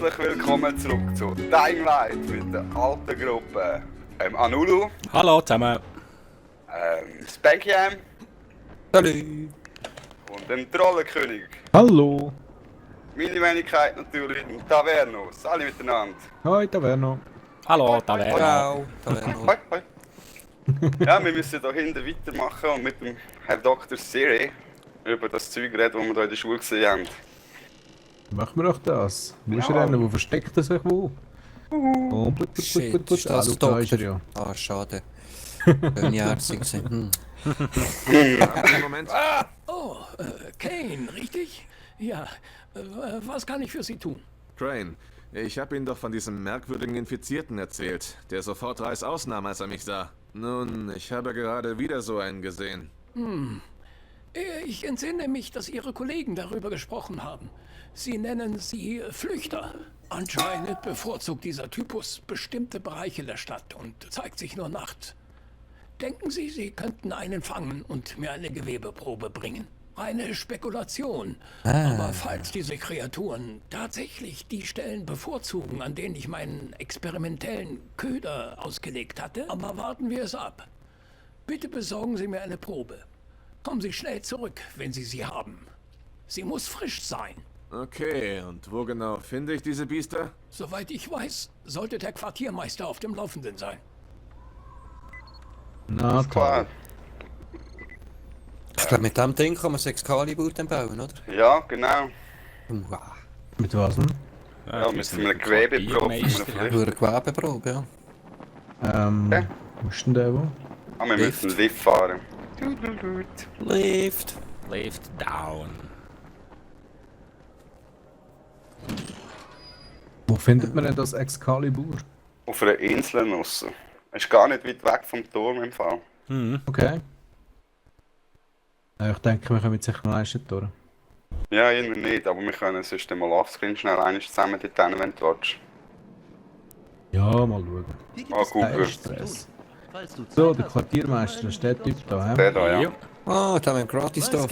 Herzlich willkommen zurück zu Dying Light mit der alten Gruppe. Anulu, Hallo zusammen. Spankyam Salut. und dem Trollenkönig. Hallo. Meine Wenigkeit natürlich, dem Tavernos. Alle miteinander. Hoi, Taverno. Hallo, Taverna. Ciao. Taverno. Hoi, hoi. Ja, wir müssen hier hinten weitermachen und mit dem Herr Dr. Siri über das Zeug reden, das wir hier in der Schule gesehen haben. Machen wir doch das. Wo ist Ja. er denn? Wo versteckt er sich wo? Oh, Shit, ist das schau, da ist er Doktor? ja. Ah, schade. Schöne Ärzte gesehen. Moment. Oh, Kane, richtig? Ja, was kann ich für Sie tun? Crane, ich habe Ihnen doch von diesem merkwürdigen Infizierten erzählt, der sofort reißaus nahm, als er mich sah. Nun, ich habe gerade wieder so einen gesehen. Ich entsinne mich, dass Ihre Kollegen darüber gesprochen haben. Sie nennen sie Flüchter. Anscheinend bevorzugt dieser Typus bestimmte Bereiche der Stadt und zeigt sich nur nachts. Denken Sie, Sie könnten einen fangen und mir eine Gewebeprobe bringen? Reine Spekulation. Aber falls diese Kreaturen tatsächlich die Stellen bevorzugen, an denen ich meinen experimentellen Köder ausgelegt hatte, aber warten wir es ab. Bitte besorgen Sie mir eine Probe. Kommen Sie schnell zurück, wenn Sie sie haben. Sie muss frisch sein. Okay, und wo genau finde ich diese Biester? Soweit ich weiß, sollte der Quartiermeister auf dem Laufenden sein. Na Klar. toll. Ich glaube, mit dem Ding kann man 6 Excalibur dann bauen, oder? Ja, genau. Wow. Mit was denn? Ja, mit einem Gewebeprobe. Nur eine Gewebeprobe, ja. Okay. Wo ist denn der wo? Ah, wir müssen Lift fahren. Lift. Lift down. Wo findet man denn das Excalibur? Auf einer Insel draussen. Ist gar nicht weit weg vom Turm im Fall. Okay. Ich denke, wir kommen sicher noch eins durch. Ja, immer nicht, aber wir können sonst mal offscreen schnell eines zusammen dort hin, wenn du willst. Ja, mal schauen. Ah, Kein Google. Stress. So, der Quartiermeister, das ist der Typ da, hä? Der da, ja. Ah, da haben wir gratis Stuff.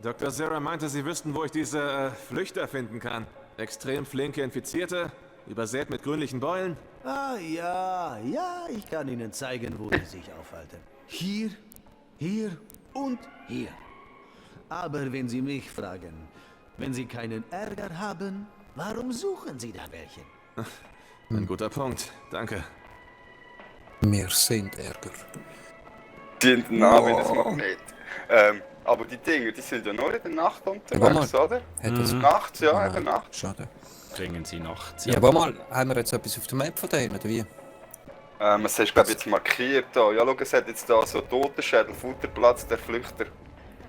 Dr. Sarah meinte, Sie wüssten, wo ich diese Flüchter finden kann. Extrem flinke Infizierte, übersät mit grünlichen Beulen. Ah ja, ich kann Ihnen zeigen, wo Sie sich aufhalten. Hier, hier und hier. Aber wenn Sie mich fragen, wenn Sie keinen Ärger haben, warum suchen Sie da welchen? Ein guter Punkt, danke. Wir sind Ärger. Die sind nah wie ein Magnet. Aber die Dinge, die sind ja nur in der Nacht unterwegs, oder? Hat das... Nachts, ja, in der Nacht. Schade. Bringen sie nachts. Ja, aber mal, haben wir jetzt etwas auf der Map von denen, oder wie? Es ist, glaube ich, jetzt markiert da. Ja, schau, es hat jetzt da so Totenschädel, Futterplatz der Flüchter.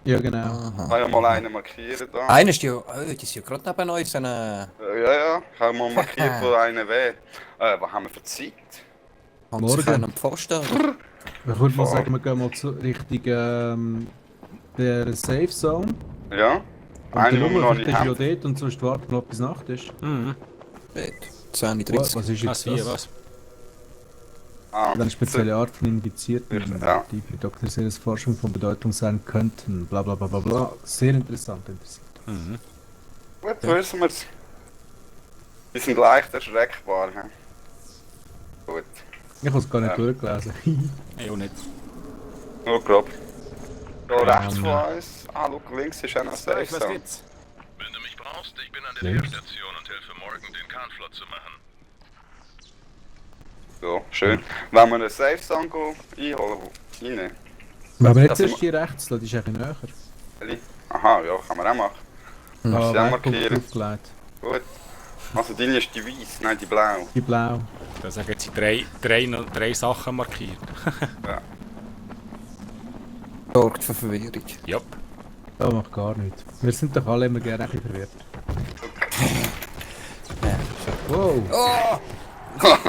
Ja, genau. Aha. Kann ja mal einen markieren da. Einer ist ja... Oh, die ist ja gerade neben uns, eine... Ja, haben wir markiert, wo einer wäre. Was haben wir für Zeit? Haben sich Morgen. einen am Pfosten, oder? Ich würde mal sagen, wir gehen mal zu Richtung der Safe Zone. Ja? Und Eine, die die wir Nummer noch vielleicht nicht ist ja haben. dort und sonst warten wir, bis Nacht ist. Gut. 10:30. Was ist Was, jetzt wie, das? was? Ah, Eine spezielle Art von Infizierten, Ja. die für Dr. Seres Forschung von Bedeutung sein könnten. Bla bla bla bla bla. Sehr interessant. Gut, wissen wir es. Die sind leicht erschreckbar. He? Gut. Ich habe es gar nicht durchgelesen. Ich auch nicht. Nur grob. Da rechts von uns. Ah, schau, links ist auch noch Safe Was Zone. gibt's? Wenn du mich brauchst, ich bin an der Links. Fährstation und helfe morgen, den Kahn flott zu machen. So, schön. Wenn wir eine Safe Zone gehen, einholen, rein. Aber jetzt Das ist die rechts, da, die ist ein bisschen näher. Aha, ja, kann man auch machen. Kannst du auch Wegpunkt markieren. aufgelegt. Gut. Also deine ist die weiß, nein, die blau. Die blau. Da sagen sie drei Sachen markiert. Ja. Sorgt für Verwirrung. Jupp. Da macht gar nichts. Wir sind doch alle immer gerne ein bisschen verwirrt. Wow! Oh!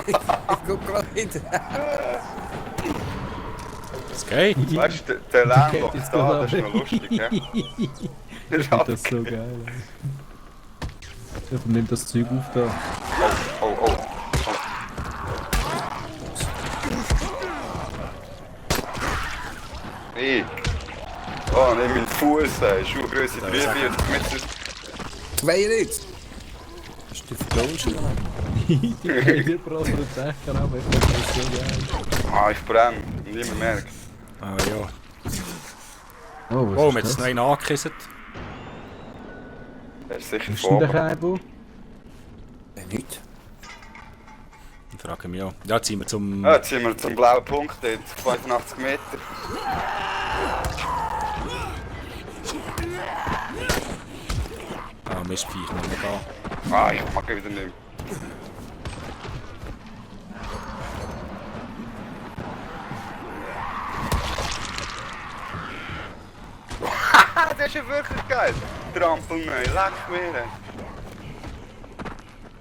Ich guck gerade hinten. Es geht. Weißt du, der Lärm geht macht jetzt da, das ist gerade. noch lustig, ja? Ich finde das so geil. Ich nehme das Zeug auf da. Oh. Hey. Oh, nimm meinen Fuß, Schuhgröße 43 Meter. 2 jetzt. Hast du Explosion. Die gehen überall von den Dächern ab, ich finde das so geil. Ah, ich brenne. Und niemand merkt. Ah ja. Oh, was Oh, ist wir haben jetzt noch einen angekisselt. Der ist sicher Was ist denn der vor. Kabel? Nicht. Ich frage mich auch. Ja, jetzt sind wir zum... Ja, jetzt sind wir zum blauen Punkt, dort 85 Meter. Ah, Mistviech, noch nicht an. Ah, ich mag ihn wieder nicht mehr. Das ist ja wirklich geil. Trampel neu, leck mir.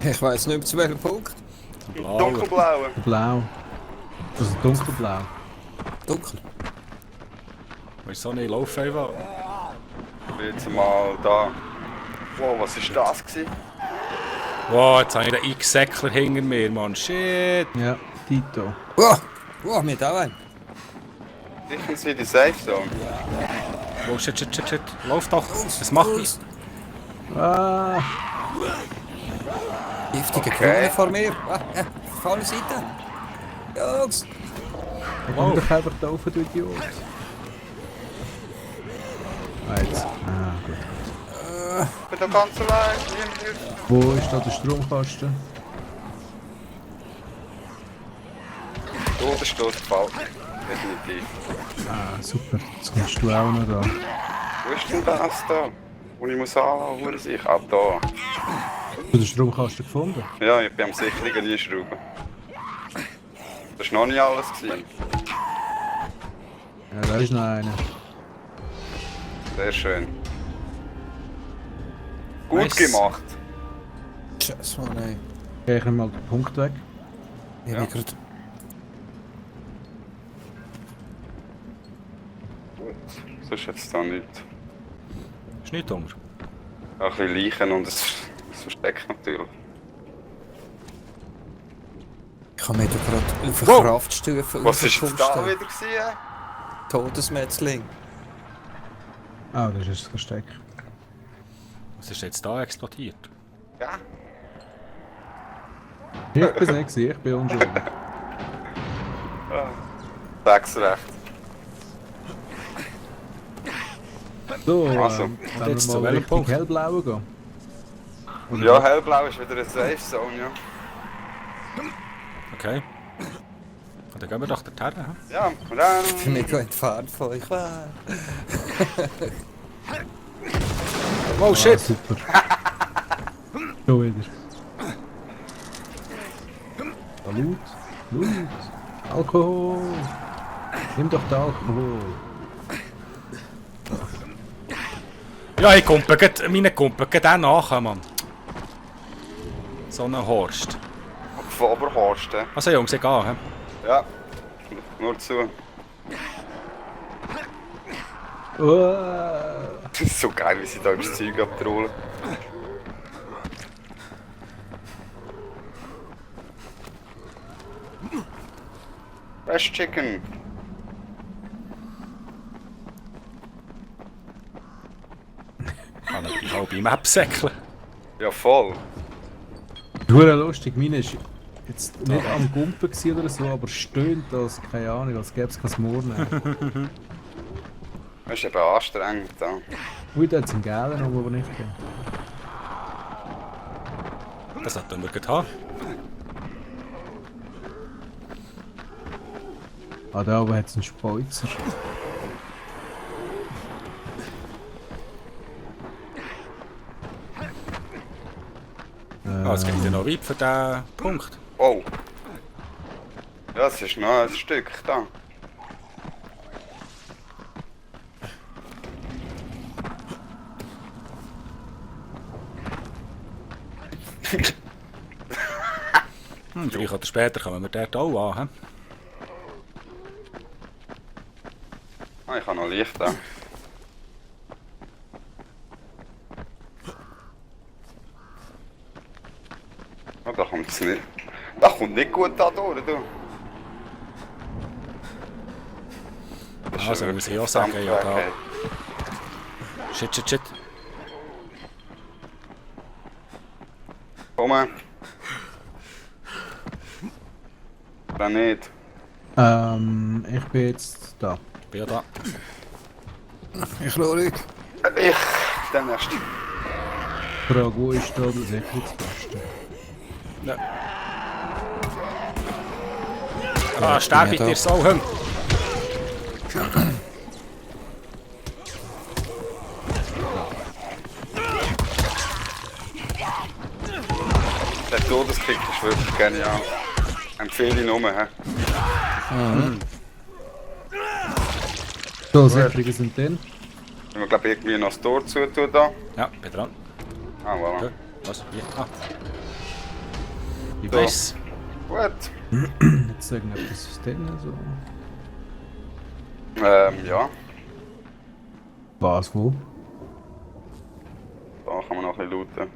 Ich weiss nicht mehr zu welchem Punkt. Blau. Dunkelblaue. Blau. Also dunkelblau. Dunkel. Weißt du nicht, lauf einfach. Jetzt mal da. Wow, was ist das gewesen? Wow, jetzt habe ich den X-Säckler hinter mir, Mann. Shit. Ja, Tito. Wow, wow, mir da ein. Ich bin in die Safe Zone. Oh, shit, shit, shit, shit. Lauf doch. Das macht nichts. Ah, Giftige Okay. Krone vor mir. Ah, vorne Seite. Jungs. komm doch einfach da rauf, du Idiot. Ah, jetzt. Ah, gut. Ich bin da ganz allein. Niemand hilft. Wo ist da der Stromkasten? Todesstoß gefällt mir. Definitiv. Ah, super. Jetzt kommst du auch noch da. Wo ist denn das da? Wo ich muss anlassen, wo ich auch da. Hast du den Stromkasten gefunden? Ja, ich bin am Sicherungen einschrauben. Das war noch nicht alles gewesen. Ja, da ist noch einer. Sehr schön. Gut Nice. gemacht. Scheiße, Mann, ey. Okay, ich nehme mal den Punkt weg. Ich Ja. bin grad... So ist jetzt da nichts. Ist nicht dumm. Ein bisschen Leichen und es versteckt natürlich. Ich habe mir da gerade auf Wow. eine Kraftstufe Was ist jetzt da aufgepustet. wieder gewesen? Todesmetzling. Ah, das ist das Versteck. Was ist jetzt da explodiert? Ja. Ich bin es nicht gewesen, ich bin unschuldig. Sag's recht. So, Also, dann jetzt wir zu mal welchem Richtung Punkt? hellblauen gehen. Ja, hellblau ist wieder eine Safe Zone, ja. Okay. Dann gehen wir doch dorthin. hä? Ja, Ich bin mega entfernt von euch. Ah. Oh Ah, shit! super. Schon wieder. Da laut. Alkohol. Nimm doch den Alkohol. Ja, ich kumpel meine Kumpel geht auch nachher, Mann. So ein Horst. von Oberhorst. Also Jungs, egal, hä? Ja, nur zu. Das ist so geil, wie sie da das Zeug abtrollen. Fresh Chicken. Kann ich die halbe Map säckeln. Ja, voll. Hure lustig, meine ist jetzt nicht am Gumpen gewesen oder so, aber stöhnt als, keine Ahnung, als gäbe es kein Morgen. Das ist eben anstrengend da. Ui, da hat es einen Gälen noch, wo wir nicht kennen. Das sollten wir gleich haben. Ah, da oben hat es einen Speuzer. Ah, es gibt ja noch weit für diesen Punkt. Oh. Ja, es ist noch ein Stück da. Vielleicht oder später kommen wir dort auch an. He? Ah, ich habe noch Licht da. Oh, da kommt es nicht. Das kommt nicht gut da durch, du. Das ist Also ja muss ich wirklich auch sagen, ja, da. Gesamtwerk, Shit, shit, shit. Komm. Oder nicht? Ich bin jetzt da. Ich bin ja da. Ich schaue. Ich, dann erst. Die Frage, wo ist da der Sicherheitskasten? Ah, sterbe ich Ja, da. dir so hin. Der Todeskick ist wirklich genial. Empfehle ihn nur, hä? So, Sicherungen sind dann. Wenn wir, glaube ich, irgendwie noch das Tor zutun da. Ja, bin dran. Ah, voilà. Ja, was? Hier. Ah. Ich So. weiß. Gut. Jetzt sagen wir etwas ist denn so. Ja. Was, wo? Da kann man noch ein bisschen looten.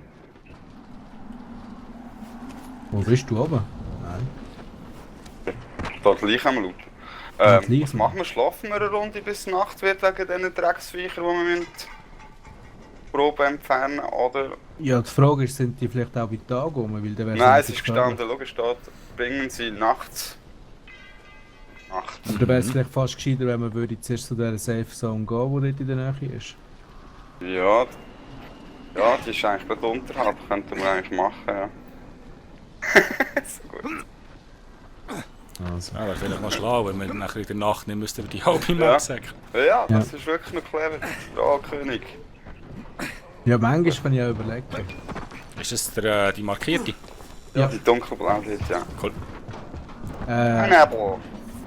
Wo bist du oben? Nein. Da gleich haben wir looten. gleich. Was machen wir? Schlafen wir eine Runde bis Nacht wird wegen diesen Drecksviechern, die wir müssen Probe entfernen, oder? Ja, die Frage ist, sind die vielleicht auch bei Tag rum? Weil dann wär's Nein, nicht es ist so gefährlich. gestanden, logisch steht, bringen sie nachts. Nachts. Aber dann wäre es vielleicht fast gescheiter, wenn man würde zuerst zu dieser Safe Zone gehen, die dort in der Nähe ist. Ja, ja, die ist eigentlich gerade unterhalb, könnten wir eigentlich machen, ja. So gut. Also. Ja, wäre vielleicht noch schlau, wenn wir nachher in der Nacht nicht müssten über die halbe Ja. Map sagen. Ja, das ist wirklich noch clever. König. Ja, manchmal kann ich auch überlegen. Ist das der, die markierte? Ja. Die dunkelblau dort, ja. Cool. Nebel.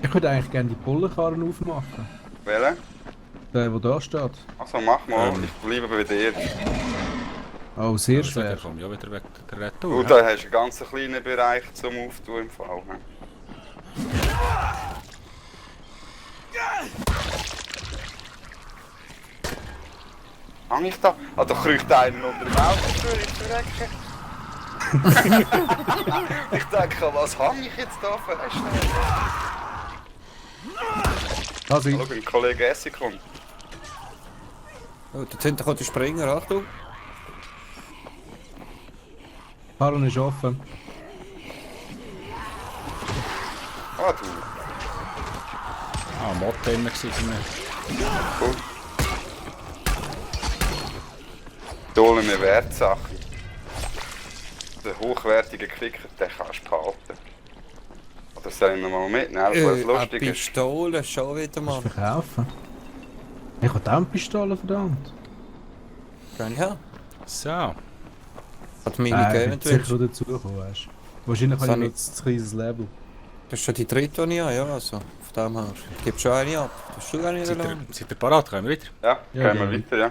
Ich würde eigentlich gerne die Bullenkarren aufmachen. Welche? Der, der da steht. Also mach mal, Ähm. ich bleibe bei dir. Oh, sehr Der schwer. kommt ja wieder weg der Du, Retour. da hast du einen ganz kleinen Bereich zum Auftun im Fall. Ne? Hang ich da? Ah, da kriecht einer unter dem Auto durch, ich verrecke. Ich denke, was hang ich jetzt da für eine Stelle? Also, Schau, ein Kollege Essi kommt. Oh, dort hinten kommt der Springer, Achtung. Karren ist offen. Ah, du. Ah, Mod drin gewesen für mich. Cool. Da holen wir Wertsachen. Den hochwertigen Klicker, den kannst du behalten. Oder soll ich noch mal mitnehmen, weil es Eine lustig ist? Pistole, schon wieder, Mann. Verkaufen. Ich habe auch eine Pistole, verdammt. Kann ich haben. So. Hat mir nicht gegeben, sicher willst. schon dazugekommen, weißt du. Wahrscheinlich Das habe ich habe noch ein kleines Level. Das ist schon die dritte, die ich habe, ja, also. Von dem her. Ich gebe schon eine ab. Das ist schon eine lang. Seid ihr parat? Können wir weiter? Ja, Ja, gehen wir ja. weiter, ja.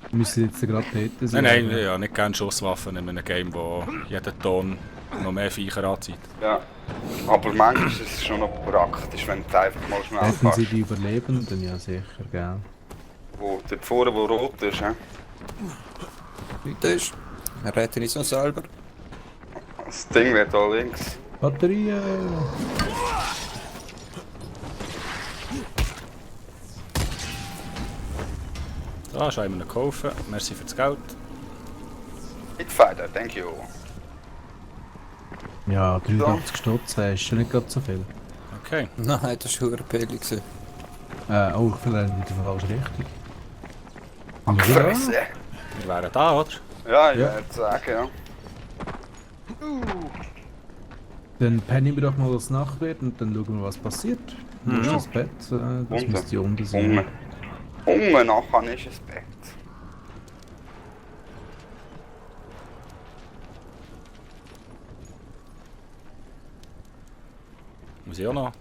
Wir müssen jetzt gerade dort sein. Nein, nein, ja, nicht gerne Schusswaffen in einem Game, wo jeder Ton noch mehr Viecher anzieht. Ja. Aber manchmal ist es schon noch praktisch, wenn du einfach mal schnell Hätten sie kannst. die Überlebenden, ja sicher, gell. Wo dort vorne, wo rot ist, he? Das ist. Wir retten uns noch selber. Das Ding wird da links. Batterien! Da ist einer gekauft. Merci für das Geld. Hitfighter, thank you. Ja, 83 Stutz ist schon nicht gerade so viel. Okay. Nein, das war verdammt billig. Oh, ich verlerne in der falschen Richtung. Fresse! Wir wären da, oder? Ja, ich Ja. würde sagen, ja. Dann pennen wir doch mal, was Nacht wird und dann schauen wir, was passiert. Wo ist das Bett? Das Unten. müsste unten sein. Unten nachher ist das Bett. Muss ich auch noch.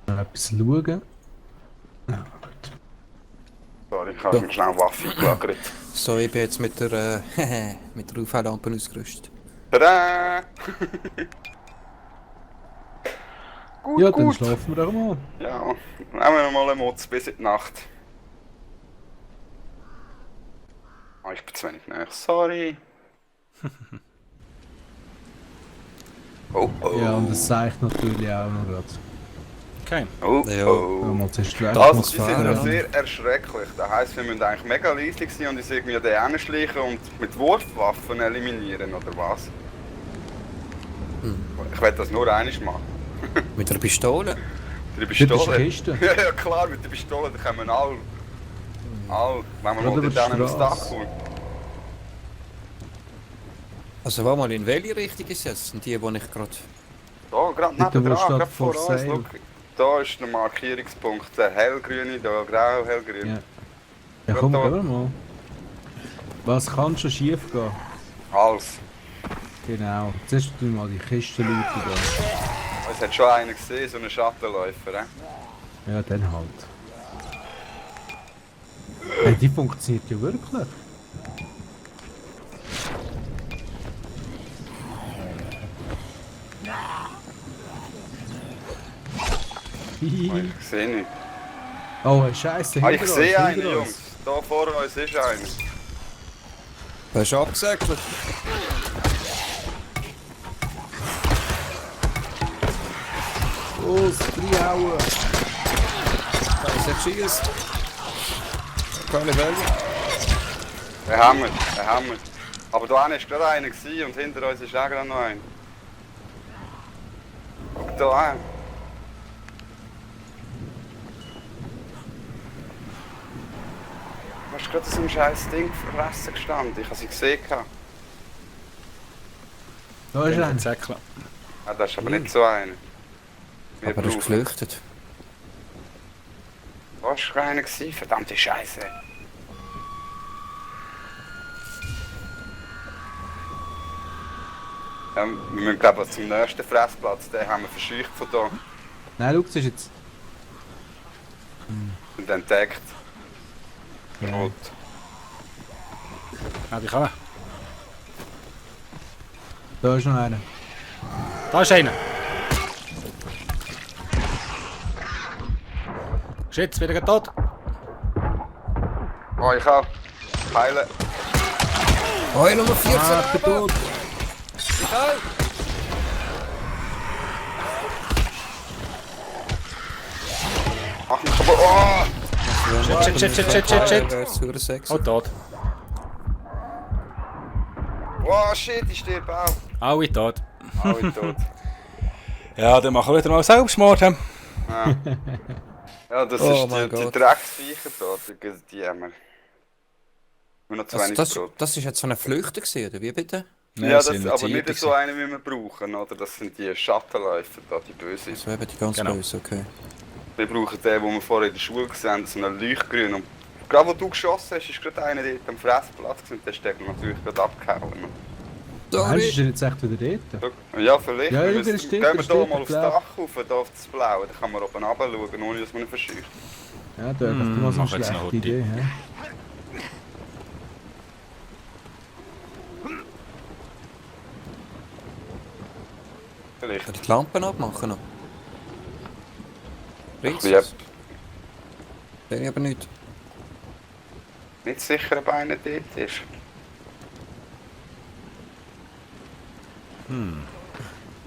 Noch etwas schauen. Ja, gut. Sorry, ich habe mir schnell eine Waffe gelagert. So, ich bin jetzt mit der mit der UV-Lampe ausgerüstet. Tada! Gut, Ja, dann gut. schlafen wir doch mal. Ja, nehmen wir mal einen Mutz bis in die Nacht. Oh, ich bin zu wenig näher, sorry. Oh, oh. Ja, und das zeigt natürlich auch noch gerade. Okay. Oh, Ja. oh. Mal zuerst weg. Das muss die sind fahren. ja sehr erschrecklich. Das heisst, wir müssen eigentlich mega leislich sein und uns irgendwie den hinschleichen und mit Wurfwaffen eliminieren, oder was? Ich werde das nur einmal machen. Mit einer Pistole? Mit der Das ist Pistole? die Kiste. Ja, ja klar, mit der Pistole, da können wir alle... wenn wir Oder mal über dort die aufs Dach Straße. kommen. Also war mal in welche Richtung ist es? Und die, wo ich gerade... Da, gerade Dort, wo neben steht dran, gerade vor for uns. sale. Schau. Da ist der Markierungspunkt, der hellgrüne, da grau, hellgrün. Ja. Ja, komm, Da. gehen wir mal. Was kann schon schief gehen? Alles. Genau. Zuerst tun wir mal die Kiste looten gehen. Es hat schon einen gesehen, so einen Schattenläufer. Ja, dann halt. Hey, die funktioniert ja wirklich. Hihi. Ich sehe nicht. Oh, Scheiße. Ah, ich sehe einen, Jungs. Da vor uns ist einer. Der ist abgesäckelt. Los, reinhauen. Da ist er schießt. Keine Welle. Er hammert. Aber da war gerade einer gewesen und hinter uns ist auch gerade noch einer. Guck da an. Du hast gerade so ein scheiß Ding verfressen gestanden. Ich habe sie gesehen. Da ist einer. Säckle. Ah, das ist aber nicht so einer. Wir Aber er ist brauchen- geflüchtet. Da war schon einer gewesen. Verdammte Scheiße. Ja, wir müssen glaube ich zum nächsten Fressplatz. Den haben wir verscheucht von da Nein, schau, das ist jetzt... und entdeckt. Ja. Rot. Ja, die kommen. Da ist noch einer. Da ist einer. Shit, wieder tot. Oh, ich auch. Heilen. Oh, Nummer 14. Ah, ich bin tot. Ach, mich aber. Oh! Shit. Der ist super sexy. Oh, tot. Oh shit, ich sterbe auch. Alle tot. Alle tot. Ja, dann machen wir wieder mal Selbstmord. Ja, ja das Oh ist mein die Gott. Drecksviecher da, die haben wir. Nur noch zu Das, wenig das, Brot. das ist jetzt so eine Flüchter gewesen, oder wie bitte? Nein, Ja, das das sind aber Zierte nicht so eine, wie wir brauchen, oder? Das sind die Schattenläufer da, die böse. So eben die ganz Genau. böse, okay. Wir brauchen den, den wir vorher in der Schule gesehen haben, so einen Leuchtgrün. Und gerade wo du geschossen hast, ist gerade einer dort am Fressplatz gewesen, und der ist der natürlich gerade abgehauen. Meinst du, ist er jetzt echt wieder dort? Ja, vielleicht. Ja, wir ja, müssen, der steht- gehen der wir steht hier mal aufs blau. Dach rauf, da auf das Blaue, dann kann man oben runter schauen, ohne dass man ihn verscheucht. Ja, da ist mal so eine mach jetzt noch schlechte Idee. He? Vielleicht. Kann ich die Lampen abmachen noch? Bringt's Ja, das? Sehe ich aber nicht. nicht sicher, ob einer dort ist.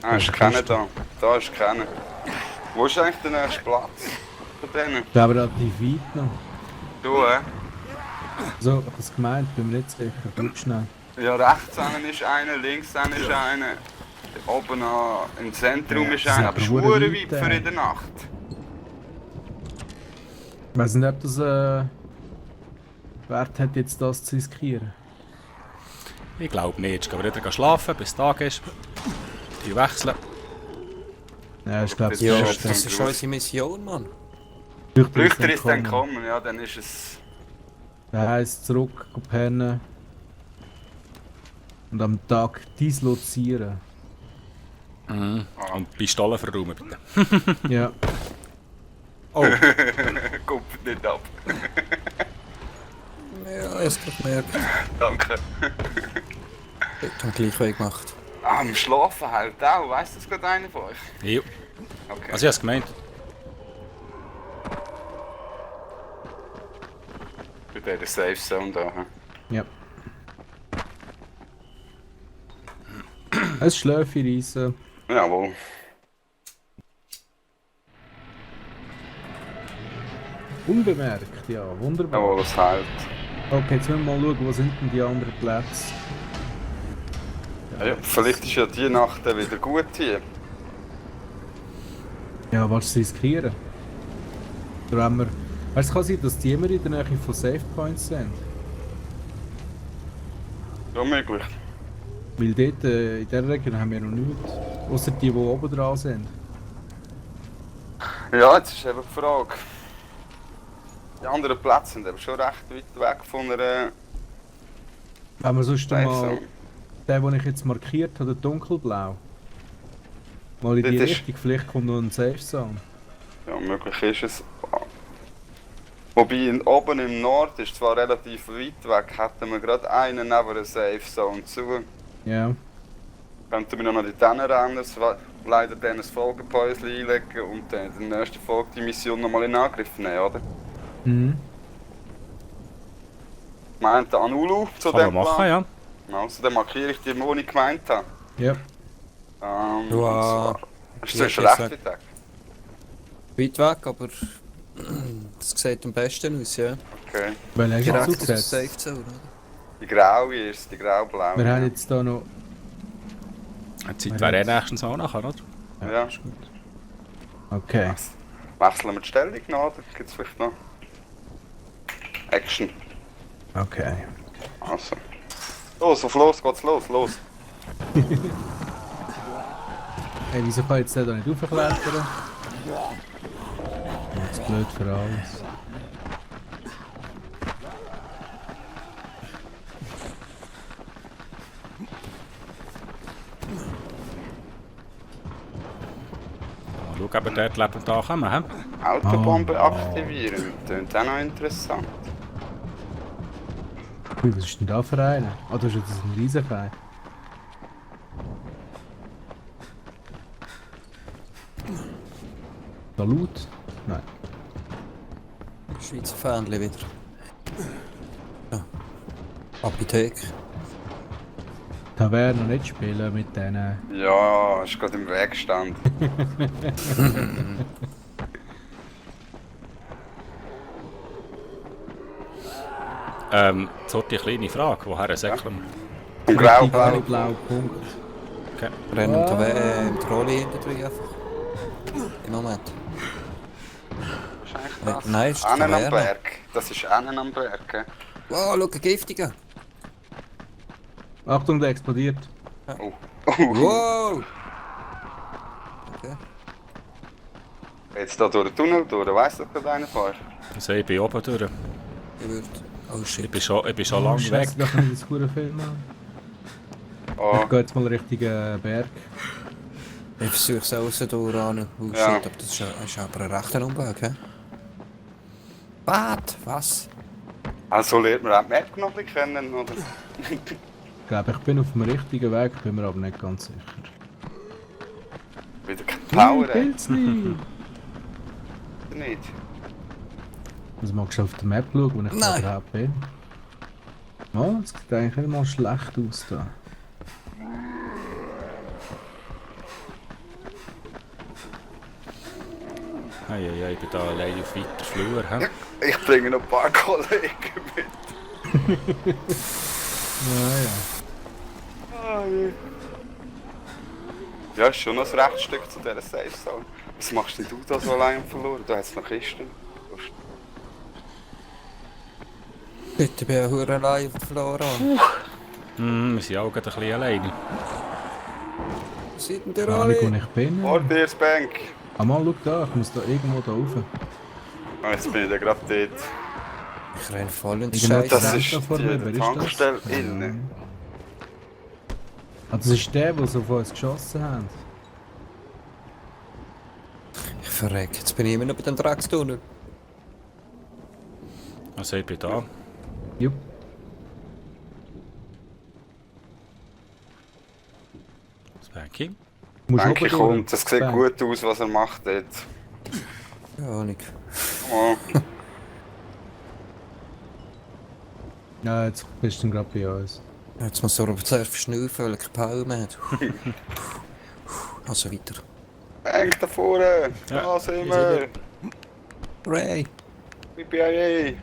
Ah, ist keiner da. Da ist keiner. Wo ist eigentlich der nächste Platz? Von denen? Ich glaube relativ weit noch. Du, So, ich habe es gemeint, bin mir nicht sicher. Schau schnell. Ja, rechts einen ist einer, links einen ist einer. Oben im Zentrum Ja, ist das ist einer, aber aber verdammt schwuren weit weit, für in der Nacht. Ich weiß nicht, ob das Wert hat, jetzt das zu riskieren. Ich glaube nicht. Jetzt gehen wir wieder schlafen, bis Tag ist. Die wechseln. Ja, ich glaube, Ja, Ja, das ist unsere Mission, Mann. Leuchter ist dann gekommen, ja, dann ist es... Das heisst, zurück pennen. Und am Tag dislozieren. Und Pistolen verräumen, bitte. Ja. Oh, Kommt nicht ab. Ja, jetzt gerade gemerkt. Danke. Ich habe gleich Weg gemacht. Ah, am Schlafen halt auch, weißt du das gerade einer von euch? jo. Okay. Also ich habe es gemeint. Bei dieser Safe Zone da. Hm? Ja. Ein Schläfchen reissen. Jawohl. Unbemerkt, ja, wunderbar. Jawohl, es hält. Okay, jetzt müssen wir mal schauen, wo sind denn die anderen Plätze? Ja, vielleicht ist ja die Nacht dann wieder gut hier. Ja, was riskieren? Oder haben wir... Weißt, es kann sein, dass die immer in der Nähe von Save Points sind. Ja, möglich. Weil dort, in dieser Region haben wir noch nichts. Außer die oben dran sind. Ja, jetzt ist eben die Frage. Die anderen Plätze sind eben schon recht weit weg von einer Wenn wir sonst mal... Safe-Zone. Den, den ich jetzt markiert habe, der dunkelblau. Mal in die Das ist- Richtung, vielleicht kommt noch ein Safe Zone. Ja, möglich ist es. Wobei oben im Nord ist zwar relativ weit weg, hätten wir gerade einen neben der Safe Zone zu. Ja. Könnten wir noch an die Tennen rennen, leider dann ein Folgepäuschen einlegen und dann in der nächsten Folge die Mission nochmal in Angriff nehmen, oder? Mhm. Meint der Anulu zu Kann man dem machen, Plan? ja. Also dann markiere ich die, wo ich gemeint habe. Ja. Ja, Ist ich das schon hätte recht weit weg? weit weg, aber das sieht am besten aus, ja. Okay. Weil hast du Direkt jetzt auf der zugesetzt? Safe Zone, oder? Die graue ist, die graublaue. Wir haben jetzt da noch... Die Zeit wäre nächstens auch nachher, oder? Ja. Okay. Wechseln wir die Stellung noch, oder gibt es vielleicht noch Action? Okay. Also. Los, auf los geht's los, los. Hey, wieso kann jetzt der da nicht aufklettern? Das ist blöd für alles. Mal schauen, ob wir dort lebend da kommen. He? Autobombe aktivieren, klingt auch noch interessant. Ui, was ist denn da für einer? Ah, das ist jetzt ein Riesenfein. Da laut? Nein. Schweizer Fähnchen wieder. Ja. Apotheke. Taverne nicht spielen mit denen. Ja, ist gerade im Weg gestanden. So die kleine Frage, woher säckeln wir? Vom Graublau. Blau, Punkt. Okay. Rennen die Trolley hinter drin einfach. Im Moment. Wahrscheinlich das. Nein, ist die Annen am Taverne. Berg. Das ist Annen am Berg. He? Wow, schau, ein Giftiger. Achtung, der explodiert. Oh. Wow! Okay. Jetzt da durch den Tunnel durch, weiss doch gerade einer von euch? Also ich bin oben durch. Ich würde... Oh shit. Ich bin schon lange weg. Scheiße, da kann ich das gute Film machen. Oh, Ich gehe jetzt mal Richtung Berg. Ich versuche es außen durch an. Oh shit, Ja. aber das ist aber ein rechter Umweg, hä? Was? also lernt man auch die Map noch ein bisschen kennen, oder? Ich glaube, ich bin auf dem richtigen Weg, bin mir aber nicht ganz sicher. Wieder kein Power, ey. Pilzli! Nicht. Also magst du auf der Map schauen, wo ich da Nein. überhaupt bin? Oh, das sieht eigentlich nicht mal schlecht aus da. Hey, ich bin da allein auf weiter Flur. He? Ich bringe noch ein paar Kollegen mit. Naja. Ja, ist schon noch ein rechtes Stück zu dieser Safe Zone. Was machst denn du da so allein verloren? Da hat es noch Kisten. Bitte, ich bin ja hure allein auf der Flora. Wir sind auch gerade ein bisschen alleine. Wo sind denn die Keine Ahnung, wo alle? ich bin. Vor dir das Bank. Ah, mal, schau da, ich muss da irgendwo da rauf. Ah, jetzt bin ich da gerade dort. Ich renn voll in die Irgendwo Scheiße. Das da ist vor mir, wer die ist das? Tankstelle innen. Ah, das ist der, der so auf uns geschossen hat. Ich verreck, jetzt bin ich immer noch bei dem Dreckstunnel. Also ich bin da. Jupp. Das Banky. Musst Bank oben kommt, durch. das sieht Bank. gut aus, was er macht dort. Keine Ahnung. Oh. Ja, jetzt bist du gerade bei uns. Jetzt muss ich aber zuerst verschnaufen, weil ich keine Palme hat. Also weiter. Bank da vorne, Ja, da sind hier wir. Ray! BIA.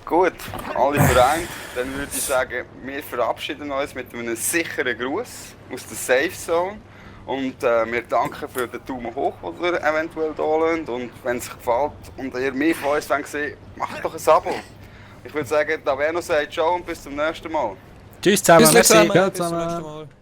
Gut, alle vereint. Dann würde ich sagen, wir verabschieden uns mit einem sicheren Gruß aus der Safe Zone. Und wir danken für den Daumen hoch, den ihr eventuell da lasst. Und wenn es euch gefällt und ihr mehr von uns sehen, macht doch ein Abo. Ich würde sagen, Taverno sagt ciao und bis zum nächsten Mal. Tschüss zusammen, Bis merci. zusammen. Ciao Bis zum zusammen. nächsten Mal.